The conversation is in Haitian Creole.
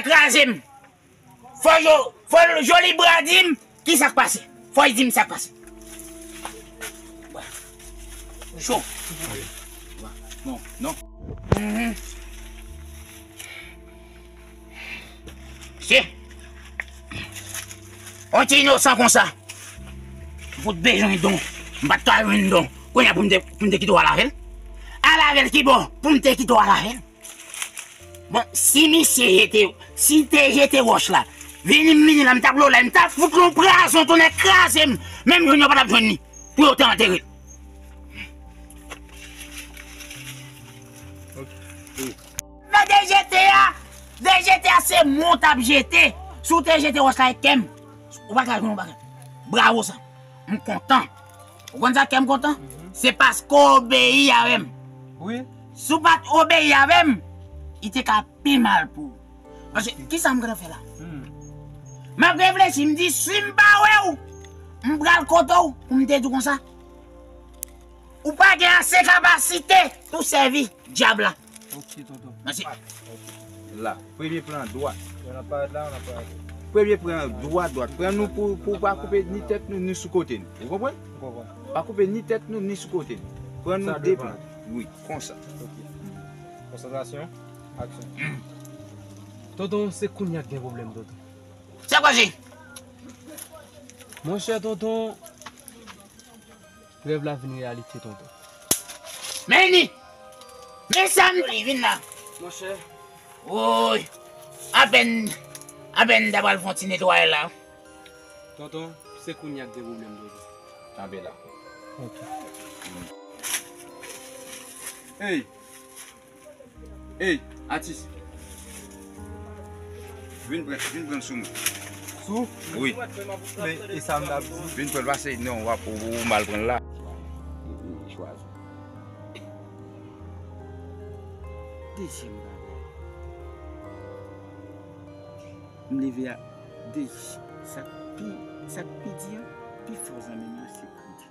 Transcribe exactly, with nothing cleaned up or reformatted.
kraze m. Fò yo, fò Joli Bra di m ki sa k pase. Fò y di m sa k pase. Cho. Non, non. Mhm. Se. On ti inosan konsa. Fout bezwen don. M pa t ka jwenn don. Kounye a pou m te, pou m te kite w al avè l. Al avè l ki bò? Pou m te kite w al avè l. Bon, si misye jete, si te jete wòch la, vini m vini la, m t ap lole, m t ap fout l yon prazon tonnè kraze m. Menm jwenn yo pa t ap jwenn li. Pou yo te antere l. Nan de jete a, de jete a se mwen w t ap jete. Si w te jete wòch la ak kè m, ou pa ka jwenn yon bagay. Bravo sa. M kontan. Ou konn sa k fè m kontan? Se paske w obeyi avè m. Wi. Si w pa t obeyi avè m, li te ka pi mal pou ou. Paske, kisa m gentan fè la? M ap reflechi, m di, si m pa wè w, m pral kote w, pou m te di w konsa. Ou pa gen ase kapasite pou sèvi dyab la. Ok, tonton. Mèsi. La, premye plan dwat. Yo nan parèt la, yo nan parèt. Premye plan dwat, dwat. Pran nou pou, pou pa koupe ni tèt nou, ni sou kote nou. Ou konprann? M konprann. Pa koupe ni tèt nou, ni sou kote nou. Pran nou de plan. Wi, konsa. Ok. Konsantrasyon, aksyon. Tonton, se kounye a k gen pwoblèm, tonton. Sa k pase? Monchè, tonton, rèv la vin reyalite, tonton. Men li! Men sa m di, vin la. Monchè. Woy! Apèn, apèn m ta pral fè yon ti netwayaj la. Tonton, se kounye a k gen pwoblèm, tonton. Kanpe la. Ok. Ey! Ey, atis. Vin pran, vin pran sou mwen. Sou? Wi. Men, e sa m t ap di? Vin pran l pase, non, w ap, ou, ou mal pran l la. E, e, chwazi. Dezyèm bagay. M leve a de, sa k pi, sa k pi di an, pi fò zanmi m yo se kredi.